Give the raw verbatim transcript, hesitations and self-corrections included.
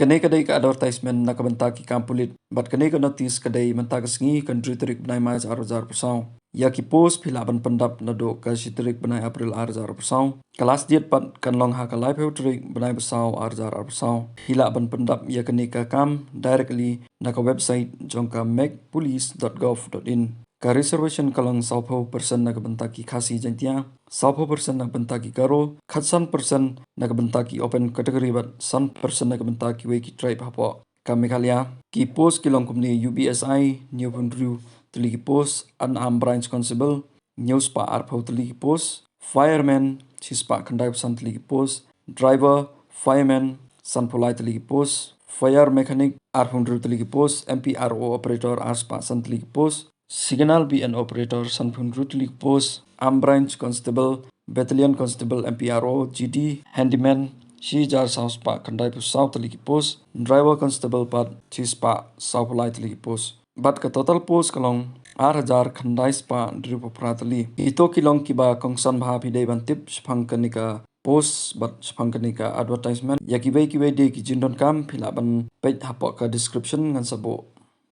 Kane ka dei ka advertisement na ka bynta ki kam pulit, bad kane ka notice ka dei mynta ka sngi, ka hynriew tarik bnai March ar hajar arphew saw. Ïa ki post phi lah ban pyndap naduh ka shi tarik bnai April ar hajar arphew saw. Ka last date pat kan long ha ka laiphew tarik bnai ba saw ar hajar arphew saw. Phi lah ban pyndap ïa kane ka kam directly na ka website jong ka megpolice.gov.in. Ka reservation ka long sawphew percent na ka bynta ki Khasi Jaiñtia, sawphew percent na ka bynta ki Garo, khatsan percent na ka bynta ki open category bad san percent na ka bynta kiwei ki tribe hapoh ka Meghalaya. Ki post ki long kumne: U B S I, hynñiewphew hynriew tylli ki post; Unarmed Branch Constable, hynñiewspah arphew tylli ki post; Fireman, shispah khyndaiphew san tylli ki post; Driver, Fireman, sanphew lai tylli ki post; Fire Mechanic, arphew hynriew tylli ki post; M P R O Operator, arspah san tylli ki post; Signal B N Operator, sanphew hynriew tylli ki post; Armed Branch Constable, Battalion Constable, M P R O, G D, Handyman, shi hajar saw spah khyndaiphew saw tylli ki post; Driver Constable pat, shispah sawphew lai tylli ki post. Bad ka total post ka long ar hajar khyndai spah hynriewphew phra tylli. Kito ki long kiba kongsan bha. Phi dei ban tip shaphang kane ka post bad shaphang kane ka advertisement, ïa kiwei kiwei de ki jingdonkam, phi lah ban peit hapoh ka description, ngan sa buh